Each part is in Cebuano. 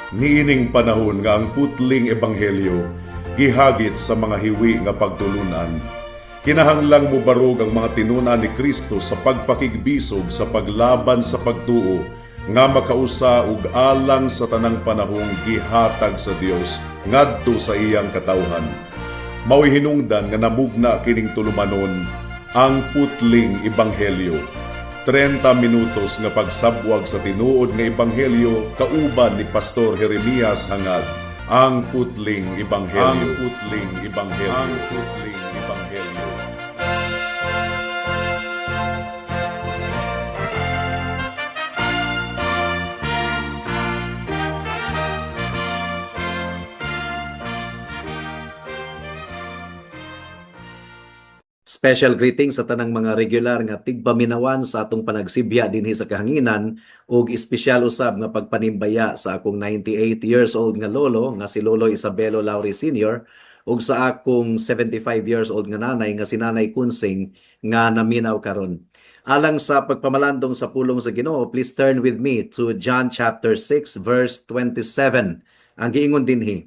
Niining panahon nga ang putling ebanghelyo gihagit sa mga hiwi nga pagtulunan, kinahanglang mubarog ang mga tinun-an ni Kristo sa pagpakigbisog sa paglaban sa pagtuo nga makausa ug alang sa tanang panahong gihatag sa Dios ngadto sa iyang katawhan. Mao'y hinungdan nga namugna kining tulumanon, Ang Putling Ebanghelyo. 30 minutos nga pagsabwag sa tinuod nga ebanghelyo kauban ni Pastor Jeremias Hangad. Ang Putling Ebanghelyo. Ang Putling Ebanghelyo. Ang Putling Ebanghelyo. Special greetings sa tanang mga regular nga tigpaminawan sa atong panagsibya dinhi sa kahanginan ug espesyal usab nga pagpanimbaya sa akong 98 years old nga lolo nga si Lolo Isabelo Lauri Sr. ug sa akong 75 years old nga nanay nga si Nanay Kunsing nga naminaw karon. Alang sa pagpamalandong sa pulong sa Ginoo, please turn with me to John chapter 6 verse 27. Ang giingon dinhi,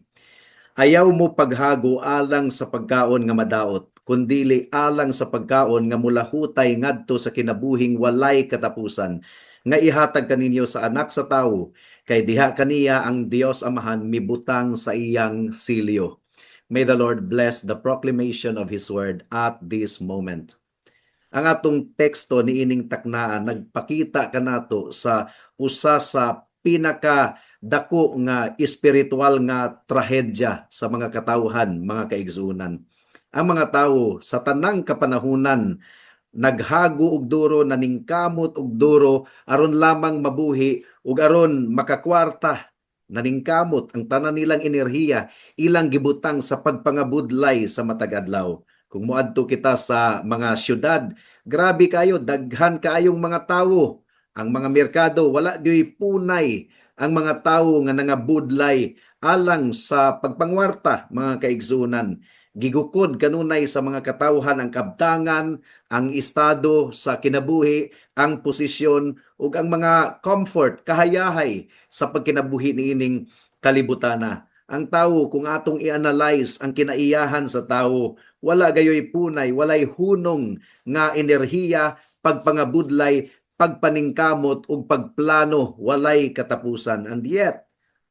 "Ayaw mo paghago alang sa pagkaon nga madaot, kundili alang sa pagkaon nga mulahutay ngadto sa kinabuhing walay katapusan, nga ihatag kaninyo sa Anak sa Tawo, kay diha kaniya ang Dios Amahan mibutang sa iyang silyo." May the Lord bless the proclamation of His word at this moment. Ang atong teksto niining taknaan nagpakita kanato sa usa sa pinaka dako nga espiritual nga trahedya sa mga katawhan, mga kaigsuonan. Ang mga tawo sa tanang kapanahunan naghago og duro, naningkamot og duro aron lamang mabuhi ug aron makakwarta. Naningkamot ang tanan nilang enerhiya, ilang gibutang sa pagpangabudlay sa matag adlaw. Kung moadto kita sa mga syudad, grabe kayo, daghan kaayong mga tawo. Ang mga merkado, wala gyoy punay ang mga tawo nga nangabudlay alang sa pagpangwarta, mga kaigsuonan. Gigukod kanunay sa mga katawhan ang kabtangan, ang estado sa kinabuhi, ang posisyon ug ang mga comfort, kahayahay sa pagkinabuhi niining kalibutana. Ang tawo, kung atong i-analyze ang kinaiyahan sa tawo, wala gayoy punay, walay hunong nga enerhiya, pagpangabudlay, pagpaningkamot ug pagplano, walay katapusan. And yet,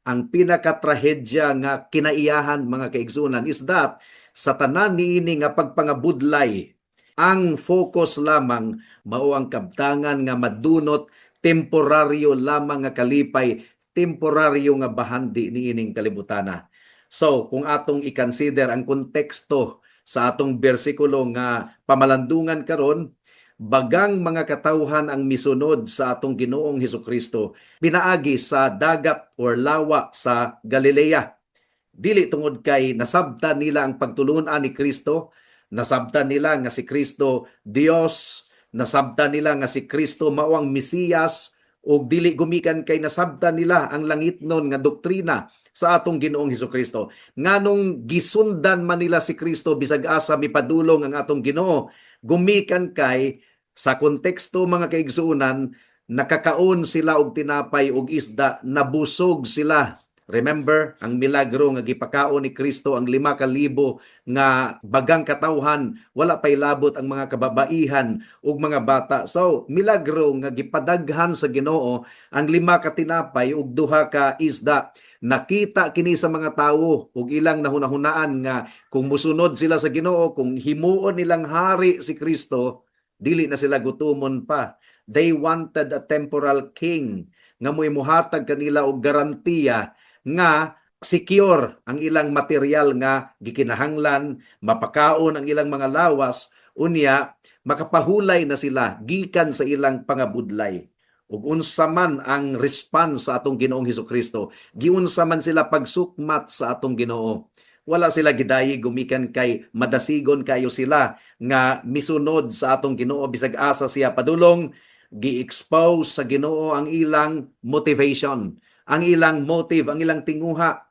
ang pinakatrahedya nga kinaiyahan, mga kaigsuonan, is that sa tanan niini nga pagpangabudlay, ang focus lamang mao ang kabtangan nga madunot, temporaryo lamang nga kalipay, temporaryo nga bahandi niining kalibutana. So, kung atong i-consider ang konteksto sa atong bersikulo nga pamalandungan karon, bagang mga katawhan ang misunod sa atong Ginoong Hesukristo pinaagi sa dagat or lawa sa Galilea. Dili tungod kay nasabtan nila ang pagtulunan ni Kristo, nasabtan nila nga si Kristo Dios, nasabtan nila nga si Kristo mao ang Mesiyas, ug dili gumikan kay nasabtan nila ang langitnon nga doktrina sa atong Ginoong Hesukristo. Nganong gisundan man nila si Kristo bisag asa mipadulong ang atong Ginoo? Gumikan kay sa konteksto, mga kaigsuonan, nakakaon sila og tinapay og isda, nabusog sila. Remember ang milagro nga gipakaon ni Kristo ang 5,000 nga bagang katawhan, wala pay labot ang mga kababaihan ug mga bata. So, milagro nga gipadaghan sa Ginoo ang lima ka tinapay ug duha ka isda. Nakita kini sa mga tawo ug ilang nahunahunaan nga kung musunod sila sa Ginoo, kung himuon nilang hari si Kristo, dili na sila gutumon pa. They wanted a temporal king nga mo'y muhatag kanila og garantiya nga secure ang ilang material nga gikinahanglan, mapakaon ang ilang mga lawas, unya makapahulay na sila gikan sa ilang pangabudlay. Ug unsa man ang response sa atong Ginoong Hesukristo? Giunsa man sila pagsukmat sa atong Ginoo? Wala sila gidayi gumikan kay madasigon kayo sila nga misunod sa atong Ginoo bisag asa siya padulong. Gi-expose sa Ginoo ang ilang motivation, ang ilang motive, ang ilang tinguha.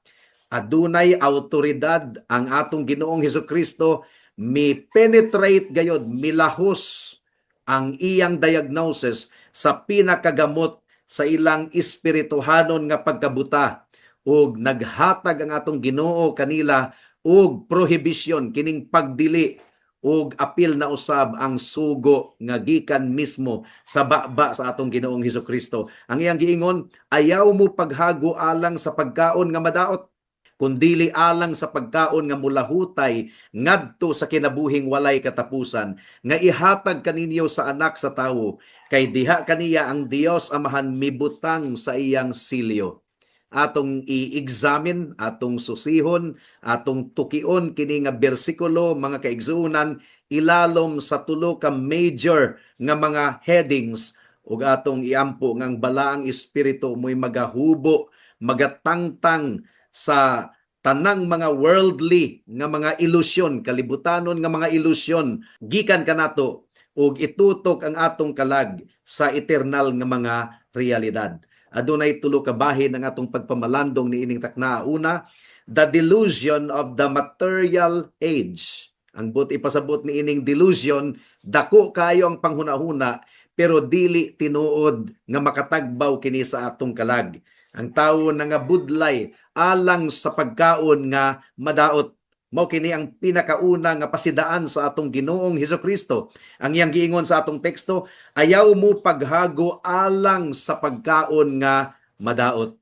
Adunay autoridad ang atong Ginoong Hesukristo, mi penetrate gayod, milahos ang iyang diagnosis sa pinakagamot sa ilang espirituhanon nga pagkabuta. Ug naghatag ang atong Ginoo kanila og prohibisyon kining pagdili, ug apil na usab ang sugo nga gikan mismo sa baba sa atong Ginoong Hesus Kristo. Ang iyang giingon, "Ayaw mo paghago alang sa pagkaon nga madaot, kundili alang sa pagkaon nga mulahutay ngadto sa kinabuhing walay katapusan nga ihatag kaninyo sa Anak sa Tawo, kay diha kaniya ang Dios Amahan mibutang sa iyang silyo." Atong i-examine, atong susihon, atong tukion kini nga bersikulo, mga kaigsuonan, ilalom sa tulo ka major nga mga headings, ug atong iampo nga ang Balaang Espiritu mo'y magahubo, magatangtang sa tanang mga worldly nga mga ilusyon, kalibutanon nga mga ilusyon gikan kanato, ug itutok ang atong kalag sa eternal nga mga realidad. Adunay tulo ka bahin ang atong pagpamalandong niining takna. Una, the delusion of the material age. Ang buot ipasabot niining delusion, dako kayo ang panghunahuna pero dili tinuod nga makatagbaw kini sa atong kalag. Ang tawo nangabudlay alang sa pagkaon nga madaot. Mao kini ang pinakauna nga pasidaan sa atong Ginoong Hesus Kristo. Ang iyang giingon sa atong teksto, "Ayaw mo paghago alang sa pagkaon nga madaot."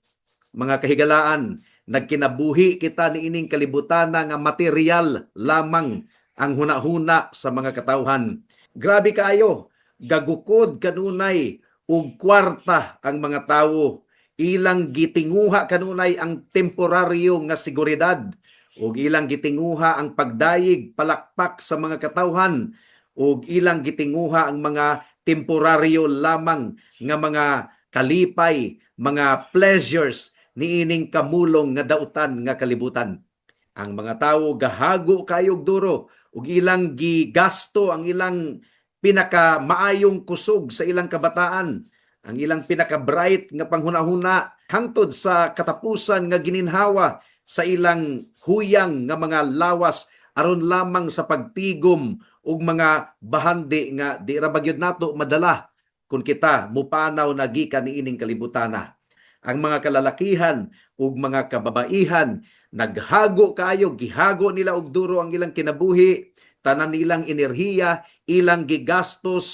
Mga kahigalaan, nagkinabuhi kita niining kalibutan nga material lamang ang hunahuna sa mga katawhan. Grabe kaayo, gagukod kanunay og kwarta ang mga tawo. Ilang gitinguha kanunay ang temporaryo nga seguridad ug ilang gitinguha ang pagdayeg, palakpak sa mga katawhan, ug ilang gitinguha ang mga temporaryo lamang nga mga kalipay, mga pleasures niining kamulong nga dautan nga kalibutan. Ang mga tawo gahago kayog duro ug ilang gigasto ang ilang pinaka maayong kusog sa ilang kabataan, ang ilang pinaka-bright nga panghunahuna hangtod sa katapusan nga gininhawa sa ilang huyang nga mga lawas aron lamang sa pagtigom og mga bahandi nga di ra ba gyud nato madala kung kita mupanaw na gikan niining kalibutana. Ang mga kalalakihan ug mga kababaihan naghago kaayo, gihago nila og duro ang ilang kinabuhi, tanan nilang enerhiya ilang gigastos,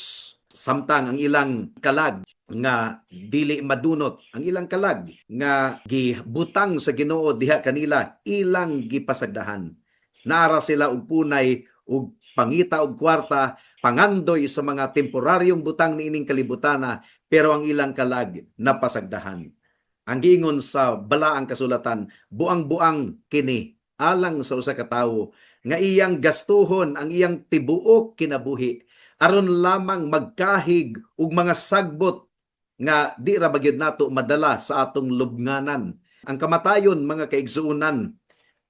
samtang ang ilang kalag nga dili madunot, ang ilang kalag nga gibutang sa Ginoo diha kanila, ilang gipasagdahan. Naara sila og punay og pangita og kwarta, pangandoy sa mga temporaryong butang niining kalibutana, pero ang ilang kalag napasagdahan. Ang giingon sa Balaang Kasulatan, buang-buang kini alang sa usa ka tawo nga iyang gastuhon ang iyang tibuok kinabuhi aron lamang magkahig og mga sagbot nga di ra ba gyud nato madala sa atong lubnganan. Ang kamatayon, mga kaigsuonan,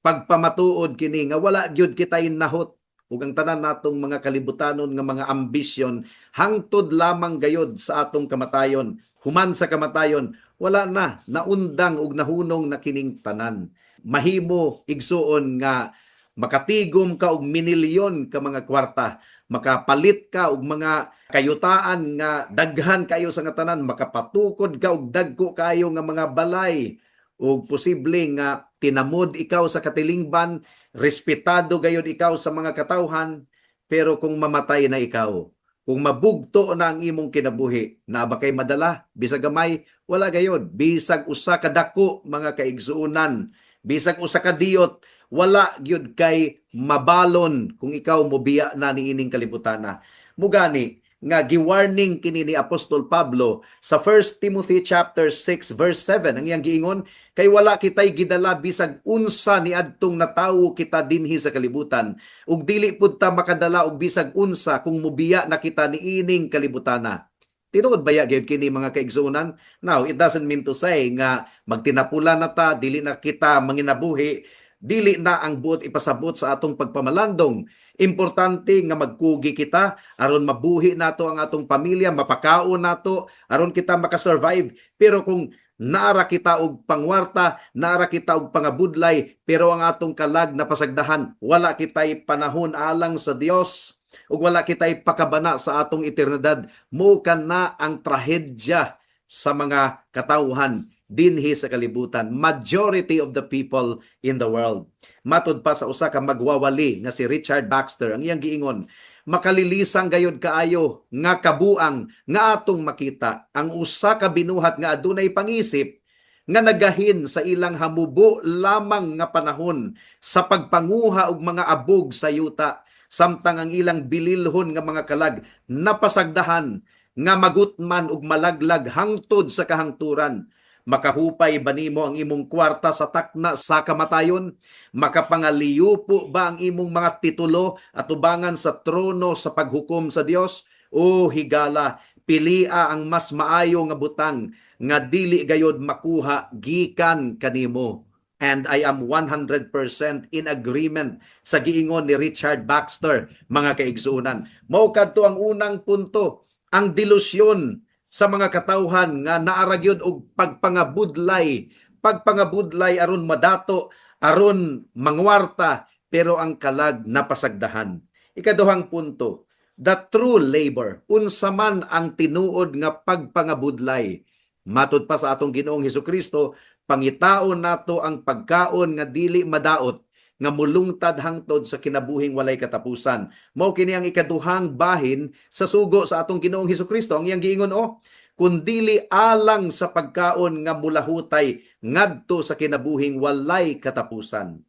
pagpamatuod kini nga wala gyud kitay nahot ug ang tanan natong mga kalibutanon nga mga ambisyon hangtod lamang gayod sa atong kamatayon. Human sa kamatayon, wala na, naundang ug nahunong na kining tanan. Mahimo, igsuon, nga makatigom ka og minilyon ka mga kwarta, makapalit ka og mga kayutaan nga daghan kayo sa nga tanan, makapatukod ka og dagko kayo nga mga balay, ug posible nga tinamod ikaw sa katilingban, respetado gayud ikaw sa mga katawhan, pero kung mamatay na ikaw, kung mabugto na ang imong kinabuhi, naa ba kay madala? Bisag gamay, wala gayod. Bisag usa ka dako, mga kaigsuonan, bisag usa ka diyot, wala gyud kay mabalon kung ikaw mobiya na niining kalibutana. Mugani nga gi-warning kini ni Apostol Pablo sa 1 Timothy chapter 6 verse 7. Ang iyang giingon, "Kay wala kitay gidala bisag unsa niadtong natawo kita dinhi sa kalibutan, ug dili pud ta makadala og bisag unsa kung mobiya na kita niining kalibutana." Tinuod baya gyud kini, mga kaigsuonan? Now, it doesn't mean to say nga magtinapula na ta, dili na kita manginabuhi. Dili na ang buot ipasabot sa atong pagpamalandong. Importante nga magkugi kita aron mabuhi nato ang atong pamilya, mapakaon nato aron kita makasurvive. Pero kung naara kita og pangwarta, naara kita og pangabudlay, pero ang atong kalag napasagdahan, wala kitay panahon alang sa Dios ug wala kitay pakabana sa atong eternidad, mo na ang trahedya sa mga katawhan. dinhi sa kalibutan, majority of the people in the world. Matud pa sa usa ka magwawali nga si Richard Baxter, ang iyang giingon, "Makalilisang gayod kaayo nga kabuang nga atong makita ang usa ka binuhat nga adunay pangisip nga nagahin sa ilang hamubo lamang nga panahon sa pagpanguha og mga abog sa yuta, samtang ang ilang bililhon nga mga kalag napasagdahan nga magutman ug malaglag hangtod sa kahangturan. Makahupay ba nimo ang imong kwarta sa takna sa kamatayon? Makapangaliyupo ba ang imong mga titulo atubangan sa trono sa paghukom sa Dios? O higala, pilia ang mas maayo nga butang nga dili gayod makuha gikan kanimo." And I am 100% in agreement sa giingon ni Richard Baxter, mga kaigsuonan. Mao kadto ang unang punto, ang delusyon sa mga katawhan nga naa ra gyud og pagpangabudlay, pagpangabudlay aron madato, aron mangwarta, pero ang kalag napasagdahan. Ikaduhang punto, the true labor, unsa man ang tinuod nga pagpangabudlay. Matud pa sa atong Ginoong Hesukristo, pangitaon nato ang pagkaon nga dili madaot, nga mulungtad hangtod sa kinabuhing walay katapusan. Mao kini ang ikaduhang bahin sa sugo sa atong Ginoong Hesukristo. Ang iyang giingon oh, kundili alang sa pagkaon nga mulahutay ngadto sa kinabuhing walay katapusan.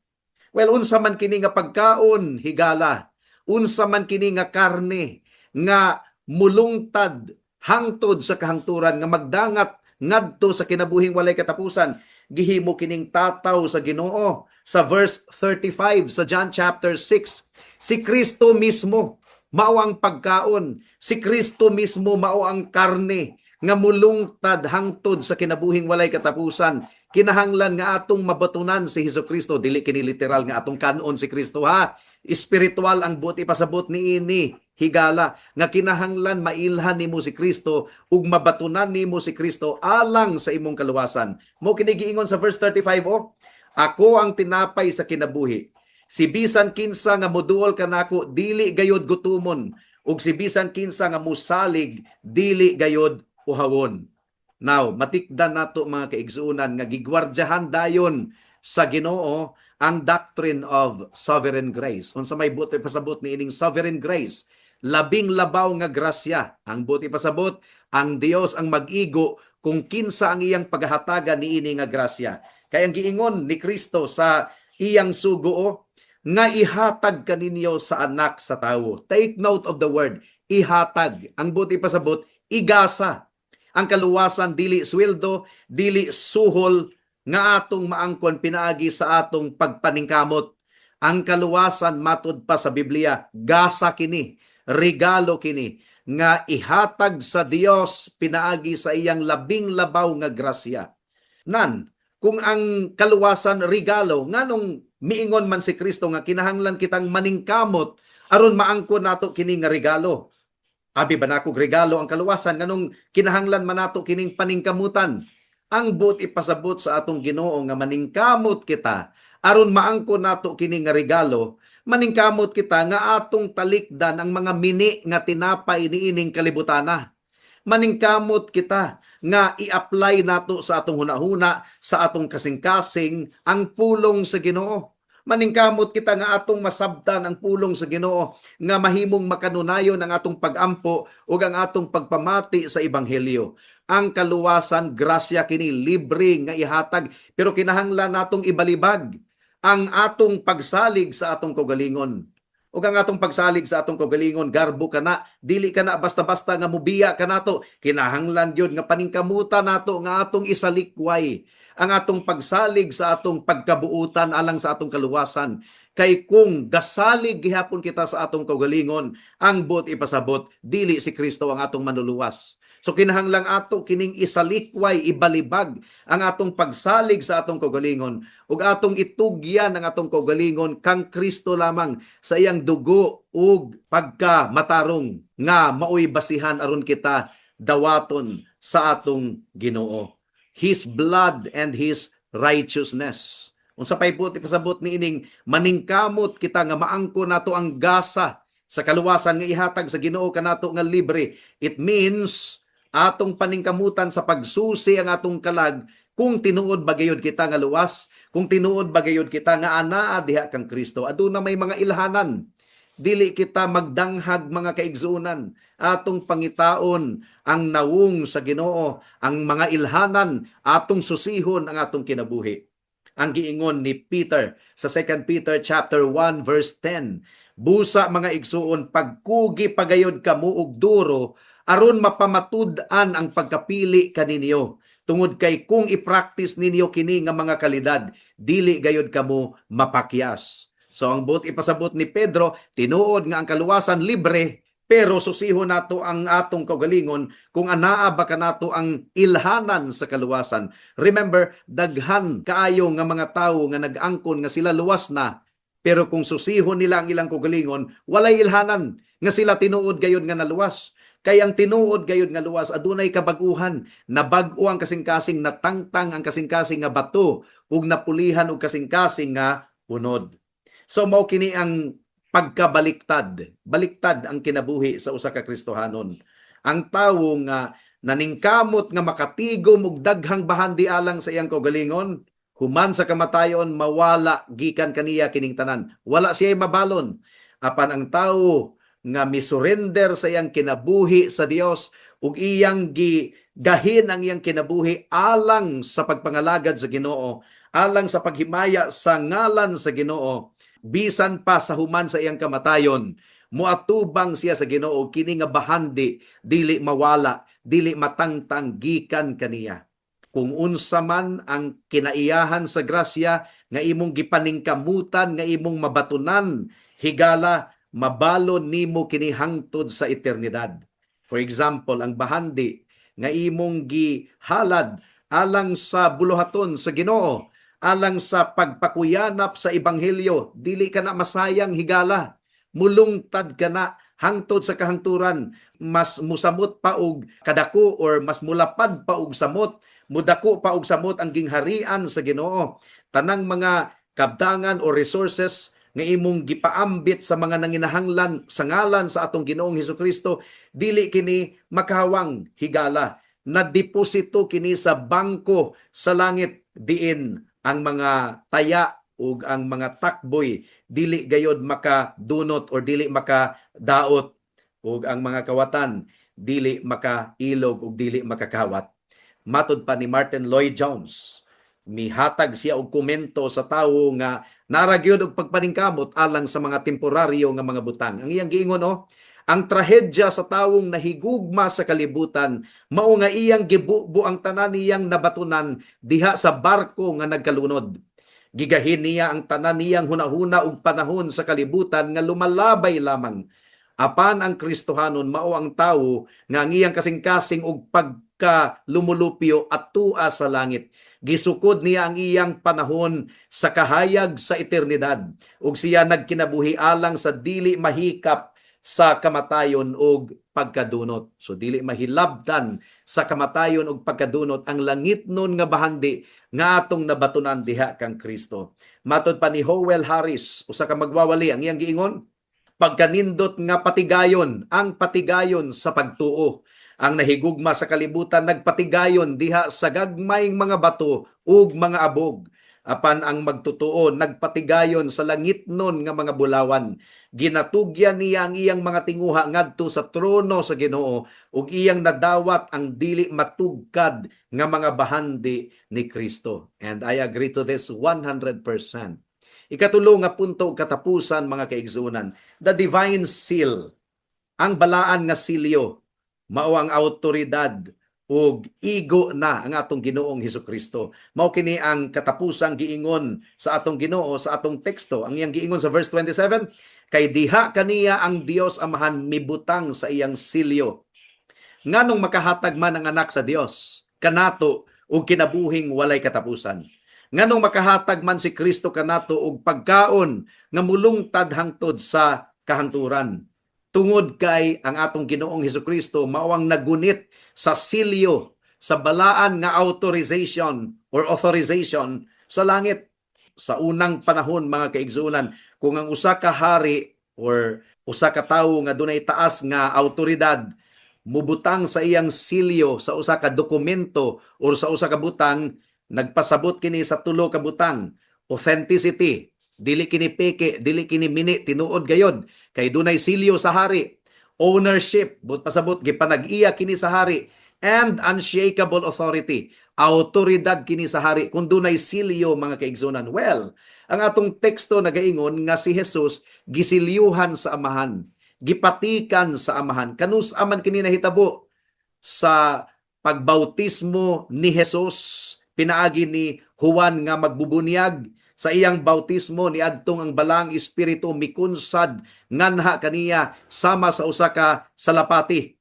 Well, unsa man kini nga pagkaon, higala? Unsa man kini nga karne nga mulungtad hangtod sa kahangturan, nga magdangat ngadto sa kinabuhing walay katapusan? Gihimo kining tataw sa Ginoo sa verse 35 sa John chapter 6. Si Kristo mismo mao ang pagkaon. Si Kristo mismo mao ang karne nga mulungtad hangtod sa kinabuhing walay katapusan. Kinahanglan nga atong mabatunan si Hesus Kristo. Dili kini literal nga atong kanon si Kristo ha. Espiritual ang buot ipasabot niini, higala, nga kinahanglan mailhan nimo si Kristo ug mabatunan nimo si Kristo alang sa imong kaluwasan. Mao kini giingon sa verse 35 oh. "Ako ang tinapay sa kinabuhi. Si bisan kinsa nga moduol kanako, dili gayod gutumon, ug si bisan kinsa nga musalig, dili gayod uhawon." Now, matikdan nato, mga kaigsuonan, nga gigwardyahan dayon sa Ginoo ang doctrine of sovereign grace. Unsa may buot pasabot niining sovereign grace? Labing labaw nga grasya. Ang buot ipasabot, ang Dios ang mag-igo kung kinsa ang iyang paghahatagan niini nga grasya. Kay ang giingon ni Kristo sa iyang sugo, nga ihatag kaninyo sa Anak sa Tawo. Take note of the word, ihatag. Ang buot ipasabot, igasa. Ang kaluwasan dili sweldo, dili suhol nga atong maangkon pinaagi sa atong pagpaningkamot. Ang kaluwasan, matud pa sa Biblia, gasa kini, regalo kini nga ihatag sa Dios pinaagi sa iyang labing labaw nga grasya. Nan, kung ang kaluwasan regalo, nganong miingon man si Kristo nga kinahanglan kitang maningkamot aron maangkon nato kini nga regalo? Abi ba nako regalo ang kaluwasan, nganong kinahanglan man nato kining paningkamutan? Ang buot ipasabot sa atong Ginoo nga maningkamot kita aron maangkon nato kini nga regalo, maningkamot kita nga atong talikdan ang mga mini nga tinapay niining kalibutana. Maningkamot kita nga i-apply nato sa atong hunahuna, sa atong kasing-kasing ang pulong sa Ginoo. Maningkamot kita nga atong masabtan ang pulong sa Ginoo nga mahimong makanunayon ang atong pagampo ug ang atong pagpamati sa ebanghelyo. Ang kaluwasan, grasya kini, libre nga ihatag, pero kinahanglan natong ibalibag ang atong pagsalig sa atong kaugalingon. Ug ang atong pagsalig sa atong kaugalingon, garbo kana, dili kana basta-basta nga mubiya kanato. Kinahanglan gyud nga paningkamutan nato nga atong isalikway ang atong pagsalig sa atong pagkabuutan alang sa atong kaluwasan. Kay kung gasalig gihapon kita sa atong kaugalingon, ang buot ipasabot, dili si Kristo ang atong manluluwas. So kinahanglang ato kining isalikway, ibalibag ang atong pagsalig sa atong kaugalingon ug atong itugyan ang atong kaugalingon kang Kristo lamang sa iyang dugo ug pagka matarong nga maoy basihan aron kita dawaton sa atong Ginoo. His blood and his righteousness. Unsa pay buot ipasabot niining maningkamot kita nga maangko nato ang gasa sa kaluwasan nga ihatag sa Ginoo kanato nga libre? It means atong paningkamutan sa pagsusi ang atong kalag Kung tinuod ba gayud kita nga luwas, kung tinuod ba gayud kita nga anaa diha kang Kristo, aduna may mga ilhanan. Dili kita magdanghag, mga kaigsuonan. Atong pangitaon ang nawong sa Ginoo, ang mga ilhanan, atong susihon ang atong kinabuhi. Ang giingon ni Peter sa 2 Peter chapter 1 verse 10, "Busa, mga igsuon, pagkugi pagayod kamo og duro aron mapamatud-an ang pagkapili kaninyo. Tungod kay kung i-practice ninyo kini nga mga kalidad, dili gayod kamo mapakyas." So ang buot ipasabot ni Pedro, tinuod nga ang kaluwasan libre, pero susihon nato ang atong kaugalingon kung anaa ba kanato ang ilhanan sa kaluwasan. Remember, daghan kaayo nga mga tawo nga nag-angkon nga sila luwas na, pero kung susihon nila ang ilang kaugalingon, walay ilhanan nga sila tinuod gayud nga naluwas. Kay ang tinuod gayud nga luwas, adunay kabag-uhan, nabag-o ang kasing-kasing, natangtang ang kasing-kasing nga bato ug napulihan og kasing-kasing nga unod. So mao kini ang pagkabaliktad. Baliktad ang kinabuhi sa usa ka Kristohanon. Ang tawo nga naningkamot nga makatigom og daghang bahandi alang sa iyang kaugalingon, human sa kamatayon mawala gikan kaniya kining tanan. Wala siya mabalon. Apan ang tawo nga misurrender sa iyang kinabuhi sa Dios ug iyang gigahin ang iyang kinabuhi alang sa pagpangalagad sa Ginoo, alang sa paghimaya sa ngalan sa Ginoo, bisan pa sa human sa iyang kamatayon, muatubang siya sa Ginoo, kini nga bahandi dili mawala, dili matangtang gikan kaniya. Kung unsa man ang kinaiyahan sa grasya nga imong gipaningkamutan nga imong mabatunan, higala, mabalon nimo kini hangtod sa eternidad. For example, ang bahandi nga imong gihalad alang sa buluhaton sa Ginoo, alang sa pagpakuyanap sa ebanghelyo, dili ka na masayang, higala. Mulungtad ka na hangtod sa kahangturan, mas musamot pa og kadako or mas mulapad pa og samot, mudako pa og samot ang gingharian sa Ginoo. Tanang mga kabtangan o resources nga imong gipaambit sa mga nanginahanglan sa ngalan sa atong Ginoong Hesukristo, dili kini makahawang, higala. Nadeposito kini sa bangko sa langit diin ang mga taya ug ang mga takboy dili gayod makadunot or dili makadaot ug ang mga kawatan dili makailog ug dili makakawat. Matod pa ni Martin Lloyd Jones, mihatag siya og komento sa tawo nga nara gyud og pagpaningkamot alang sa mga temporaryo nga mga butang. Ang iyang giingon, oh, "Ang trahedya sa tawong nahigugma sa kalibutan mao nga iyang gibubo ang tanan niyang nabatunan diha sa barko nga nagkalunod. Gigahin niya ang tanan niyang hunahuna ug panahon sa kalibutan nga lumalabay lamang. Apan ang Kristohanon mao ang tawo nga ang iyang kasing-kasing og pagka lumulupyo at tua sa langit. Gisukod niya ang iyang panahon sa kahayag sa eternidad ug siya nagkinabuhi alang sa dili mahikap sa kamatayon ug pagkadunot." So dili mahilabtan sa kamatayon ug pagkadunot ang langitnon nga bahandi nga atong nabatunan diha kang Kristo. Matod pa ni Howell Harris, usa ka magwawali, ang iyang giingon, "Pagkanindot nga patigayon, ang patigayon sa pagtuo. Ang nahigugma sa kalibutan nagpatigayon diha sa gagmayng mga bato ug mga abog. Apan ang magtutuo nagpatigayon sa langitnon nga mga bulawan. Ginatugyan niya ang iyang mga tinguha ngadto sa trono sa Ginoo ug iyang nadawat ang dili matugkad nga mga bahandi ni Kristo." And I agree to this 100%. Ikatulo nga punto ug katapusan, mga kaigsuonan, the divine seal. Ang balaan nga silyo mao ang autoridad ug igo na ang atong Ginoong Hesukristo. Mao kini ang katapusang giingon sa atong Ginoo sa atong teksto. Ang iyang giingon sa verse 27, "Kay diha kaniya ang Dios Amahan mibutang sa iyang silyo." Nganong makahatag man ang anak sa Dios kanato og kinabuhing walay katapusan? Nganong makahatag man si Kristo kanato og pagkaon nga mulungtad hangtod sa kahangturan? Tungod kay ang atong Ginoong Hesukristo mao ang nagunit sa silyo, sa balaan nga authorization or authorization sa langit. Sa unang panahon, mga kaigsuonan, kung ang usa ka hari or usa ka tawo nga dunay taas nga autoridad mubutang sa iyang silyo sa usa ka dokumento or sa usa ka butang, Nagpasabot kini sa tulo ka butang. Authenticity, dili kini peke, dili kini mini, tinuod gayod kay dunay silyo sa hari. Ownership, buot pasabot gipanag-iya kini sa hari, and unshakable authority. Autoridad kini sa hari kung dunay silyo, mga kaigsunan. Well, ang atong teksto nagaingon nga si Jesus gisilyuhan sa Amahan, gipatikan sa Amahan. Kanus-a man kini nahitabo? Sa pagbautismo ni Jesus pinaagi ni Juan nga magbubunyag. Sa iyang bautismo, niadtong ang Balaang Espiritu mikunsad nganha kaniya sama sa usa ka salapati.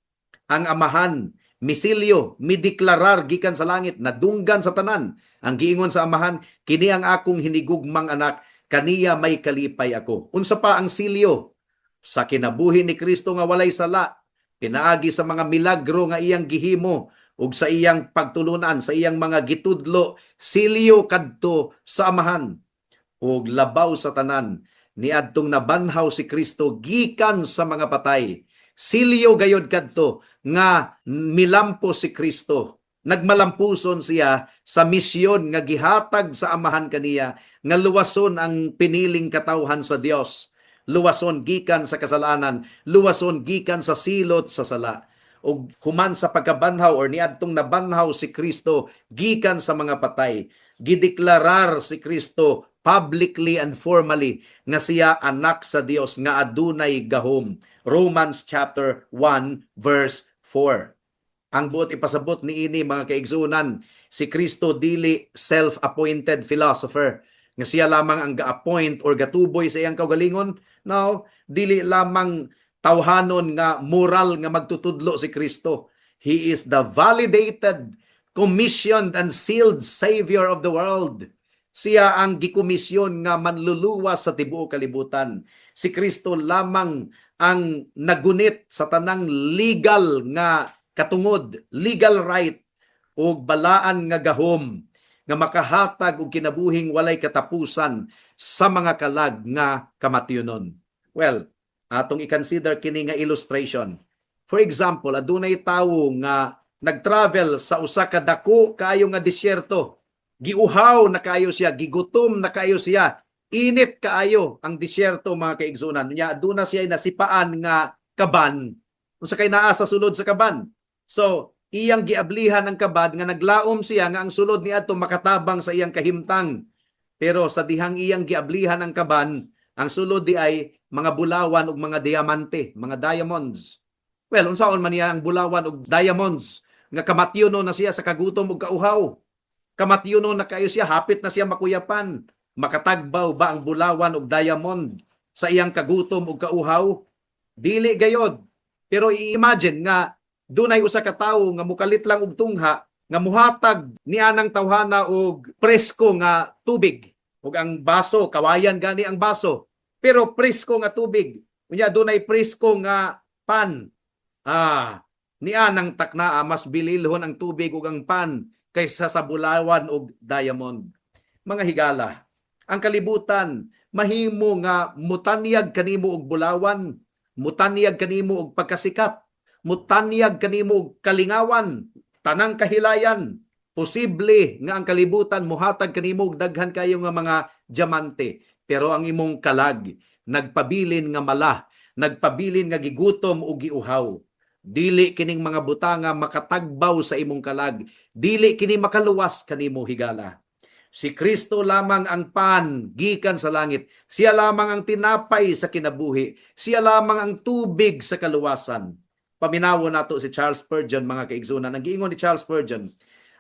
Ang Amahan misilyo, mideklarar gikan sa langit, nadunggan sa tanan. Ang giingon sa Amahan, "Kini ang akong hinigugmang anak, kaniya may kalipay ako." Unsa pa ang silyo? Sa kinabuhi ni Kristo nga walay sala, pinaagi sa mga milagro nga iyang gihimo ug sa iyang pagtulunan, sa iyang mga gitudlo, silyo kadto sa Amahan. Ug labaw sa tanan, niadtong nabanhaw si Kristo gikan sa mga patay, silyo gayod kadto nga milampo si Kristo. Nagmalampuson siya sa misyon nga gihatag sa Amahan kaniya nga luwason ang piniling katawhan sa Dios. Luwason gikan sa kasalanan, luwason gikan sa silot sa sala. Ug human sa pagkabanhaw or niadtong nabanhaw si Kristo gikan sa mga patay, gideklarar si Kristo publicly and formally nga siya anak sa Dios nga adunay gahom. Romans chapter 1 verse 4. Ang buot ipasabot niini, mga kaigsunan, si Kristo dili self-appointed philosopher nga siya lamang ang ga-appoint or gatuboy sa iyang kaugalingon. No, dili lamang tawhanon nga moral nga magtutudlo si Kristo. He is the validated, commissioned and sealed Savior of the world. Siya ang gikomisyon nga manluluwas sa tibuok kalibutan. Si Kristo lamang ang nagunit sa tanang legal nga katungod, legal right ug balaan nga gahom nga makahatag og kinabuhing walay katapusan sa mga kalag nga kamatyonon. Well, atong i-consider kini nga illustration. For example, adunay tawo nga nagtravel sa usa ka dako kaayo nga disyerto. Giuhaw na kaayo siya, gigutom na kaayo siya. Init kaayo ang disyerto, mga kaigsunan. Nya aduna siya nasipaan nga kaban. Unsa kay naa sa sulod sa kaban? So, iyang giablihan ang kaban nga naglaom siya nga ang sulod niadto makatabang sa iyang kahimtang. Pero sa dihang iyang giablihan ang kaban, ang sulod diay mga bulawan ug mga diamante, mga diamonds. Well, unsaon man niya ang bulawan ug diamonds nga kamatyono na siya sa kagutom ug kauhaw? Kamatyono na kayo siya, hapit na siya makuyapan. Makatagbaw ba ang bulawan ug diamond sa iyang kagutom ug kauhaw? Dili gayod. Pero i-imagine nga dunay usa ka tawo nga mukalit lang og tungha nga muhatag ni anang tawhana og presko nga tubig, ug ang baso, kawayan gani ang baso, pero presko nga tubig. Unya dunay presko nga pan. Nianang taknaa mas bililhon ang tubig ug ang pan kaysa sa bulawan ug diamond. Mga higala, ang kalibutan mahimo nga mutanyag kanimo og bulawan, mutanyag kanimo og pagkasikat, mutanyag kanimo og kalingawan, tanang kahilayan. Posible nga ang kalibutan muhatag kanimo og daghan kayo nga mga diamante, pero ang imong kalag nagpabilin nga mala, nagpabilin nga gigutom o giuhaw. Dili kining mga butanga makatagbaw sa imong kalag, dili kini makaluwas kanimo, higala. Si Kristo lamang ang pan gikan sa langit. Siya lamang ang tinapay sa kinabuhi. Siya lamang ang tubig sa kaluwasan. Paminawon nato si Charles Spurgeon, mga kaigsunan. Ang giingon ni Charles Spurgeon,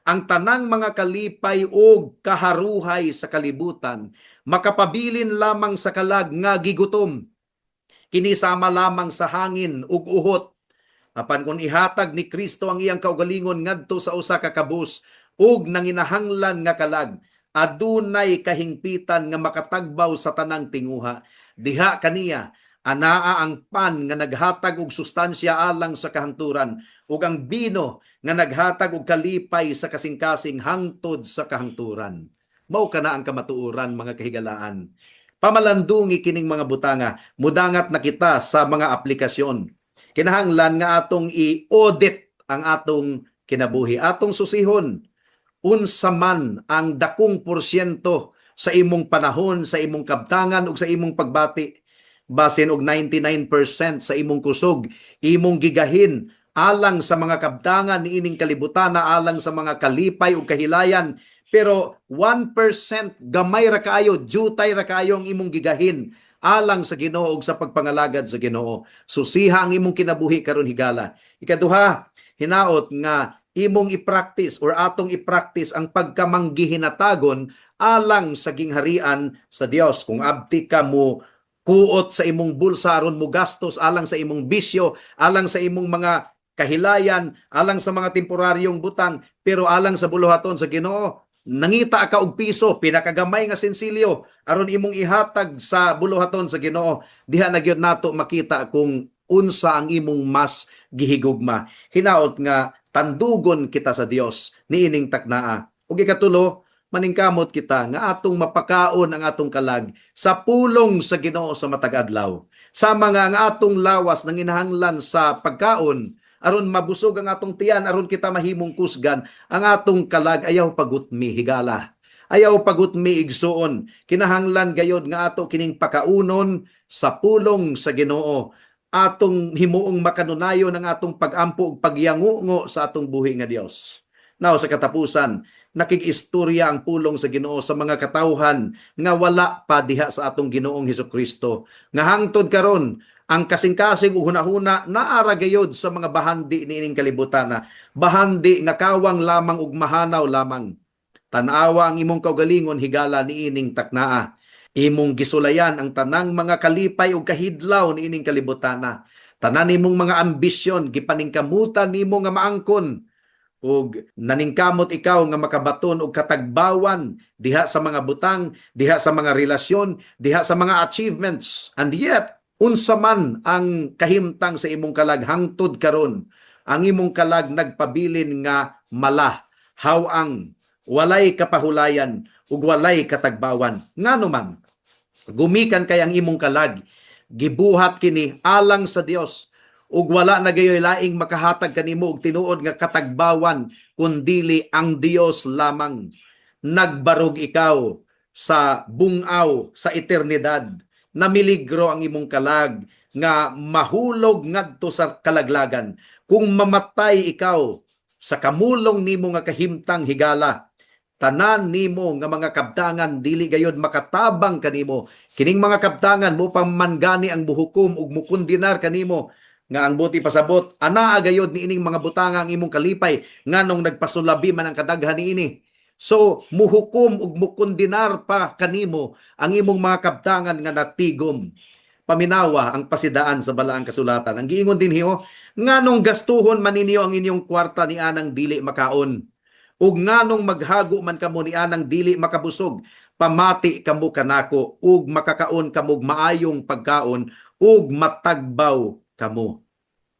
"Ang tanang mga kalipay og kaharuhay sa kalibutan makapabilin lamang sa kalag nga gigutom. Kini sama lamang sa hangin ug uhot. Apan kung ihatag ni Kristo ang iyang kaugalingon ngadto sa usa ka kabus ug nanginahanglan nga kalag, adunay kahingpitan nga makatagbaw sa tanang tinguha. Diha kaniya anaa ang pan nga naghatag og sustansya alang sa kahangturan ug ang bino nga naghatag og kalipay sa kasing-kasing hangtod sa kahangturan." Mao kana ang kamatuoran, mga kahigalaan. Pamalandungi kining mga butanga, mudangat na kita sa mga aplikasyon. Kinahanglan nga atong i-audit ang atong kinabuhi, atong susihon. Unsa man ang dakong porsyento sa imong panahon, sa imong kabtangan ug sa imong pagbati, basin og 99% sa imong kusog imong gigahin alang sa mga kabtangan niining kalibutan, na alang sa mga kalipay ug kahilayan, pero 1%, gamay ra kaayo, jutay ra kaayo ang imong gigahin alang sa Ginoo ug sa pagpangalagad sa Ginoo. Susiha ang imong kinabuhi karon, higala. Ikaduha, hinaot nga imong i-practice or atong i-practice ang pagkamanggihinatagon alang sa gingharian sa Dios. Kung abti ka mo kuot sa imong bulsa aron mo gastos alang sa imong bisyo, alang sa imong mga kahilayan, alang sa mga temporaryong butang, pero alang sa buluhaton sa Ginoo, nangita ka og piso, pinakagamay nga sensilyo aron imong ihatag sa buluhaton sa Ginoo, diha na gyud nato makita kung unsa ang imong mas gihigugma. Hinaot nga tandugon kita sa Dios niining taknaa. Ug ikatulo, maningkamot kita nga atong mapakaon ang atong kalag sa pulong sa Ginoo sa matag adlaw. Sama nga ang atong lawas nanginahanglan sa pagkaon aron mabusog ang atong tiyan, aron kita mahimong kusgan, ang atong kalag ayaw pagutmi, higala. Ayaw pagutmi, igsuon. Kinahanglan gayod nga ato kining pakaunon sa pulong sa Ginoo. Atong himuong makanunayon ang atong pagampo ug pagyangungo sa atong buhi nga Dios. Now, sa katapusan, nakig-istorya ang pulong sa Ginoo sa mga katawhan nga wala pa diha sa atong Ginoong Hesus Kristo. Nga hangtod karon ang kasing-kasing ug hunahuna naara gayod sa mga bahandi niining kalibutan na bahandi nga kawang lamang ug mahanaw lamang. Tan-awa ang imong kaugalingon, higala, niining taknaa. Imong gisulayan ang tanang mga kalipay ug kahidlaw niining kalibutana. Tanan nimong mga ambisyon gipaningkamutan nimo nga maangkon ug naningkamot ikaw nga makabaton og katagbawan diha sa mga butang, diha sa mga relasyon, diha sa mga achievements. And yet, unsa man ang kahimtang sa imong kalag hangtod karon, ang imong kalag nagpabilin nga mala, hawang, walay kapahulayan ug walay katagbawan. Ngano man? Gumikan kay ang imong kalag gibuhat kini alang sa Dios ug wala na gayoy laing makahatag kanimo og tinuod nga katagbawan kundili ang Dios lamang. Nagbarog ikaw sa bungaw sa eternidad. Namiligro ang imong kalag nga mahulog ngadto sa kalaglagan. Kung mamatay ikaw sa kamulong nimo nga kahimtang, higala, tanan nimo nga mga kabtangan dili gayod makatabang kanimo. Kining mga kabtangan mo pa man gani ang muhukom ug mukundinar kanimo nga ang buot ipasabot, anaa gayod niining mga butanga ang imong kalipay, nganong nagpasulabi man ang kadaghan niini. So muhukom ug mukundinar pa kanimo ang imong mga kabtangan nga natigom. Paminawa ang pasidaan sa Balaang Kasulatan. Ang giingon dinhi oh, "Nganong gastuhon man ninyo ang inyong kwarta ni anang dili makaon? Ug nganong maghago man kamo ni anang dili makabusog? Pamati kamo kanako ug makakaon kamo og maayong pagkaon ug matagbaw kamo."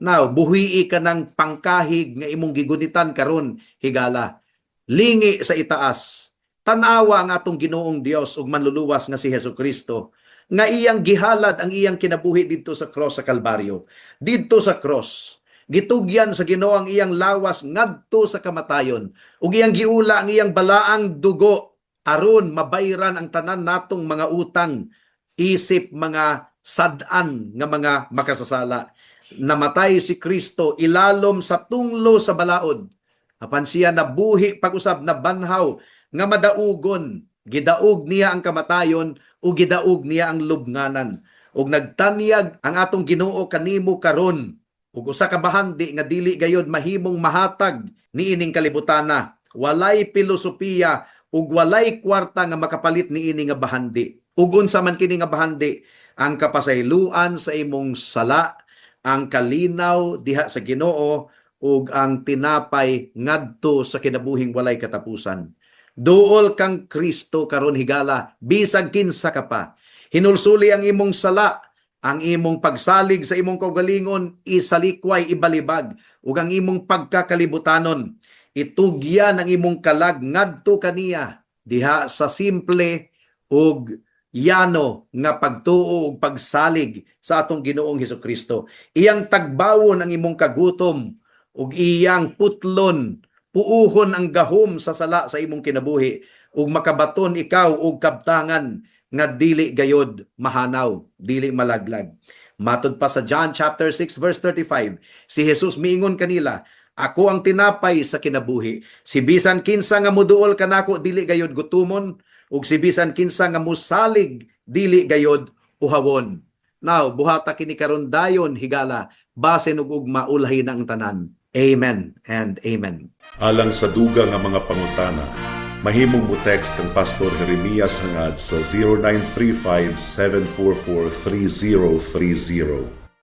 Now, buhii ka ng pangkahig nga imong gigunitan karon, higala. Lingi sa itaas. Tanawa ang atong Ginoong Dios ug Manluluwas nga si Hesus Kristo nga iyang gihalad ang iyang kinabuhi didto sa cross sa Kalbaryo. Didto sa cross, gitugyan sa Ginoo ang iyang lawas ngadto sa kamatayon ug iyang giula ang iyang balaang dugo aron mabayran ang tanan natong mga utang isip mga sad-an nga mga makasasala. Namatay si Kristo ilalom sa tunglo sa balaod. Apan siya nabuhi pag-usab, nabanhaw nga madaugon. Gidaog niya ang kamatayon ug gidaog niya ang lubnganan. Ug nagtanyag ang atong Ginoo kanimo karon ug usa ka bahandi nga dili gayod mahimong mahatag niining kalibutana. Walay pilosopiya ug walay kwarta nga makapalit niini nga bahandi. Ug unsa man kini nga bahandi? Ang kapasayloan sa imong sala, ang kalinaw diha sa Ginoo ug ang tinapay ngadto sa kinabuhing walay katapusan. Duol kang Kristo karon, higala, bisag kinsa ka pa. Hinulsuli ang imong sala, ang imong pagsalig sa imong kaugalingon isalikway, ibalibag, ug ang imong pagkakalibutanon. Itugyan ang imong kalag ngadto kaniya diha sa simple ug yano nga pagtuo ug pagsalig sa atong Ginoong Hesus Kristo. Iyang tagbawon ang imong kagutom ug iyang putlon Puuhon ang gahom sa sala sa imong kinabuhi ug makabaton ikaw og kabtangan nga dili gayod mahanaw, dili malaglag. Matod pa sa John chapter 6 verse 35, si Jesus miingon kanila, "Ako ang tinapay sa kinabuhi. Si bisan kinsa nga muduol kanako, dili gayod gutumon, ug si bisan kinsa nga musalig, dili gayod uhawon." Now, buhata kini karon dayon, higala, basin ug ugma ulahi na ang tanan. Amen and amen. Alang sa dugang nga mga pangutana, mahimong mo text kang Pastor Jeremias Hangad sa 0935 744 3030.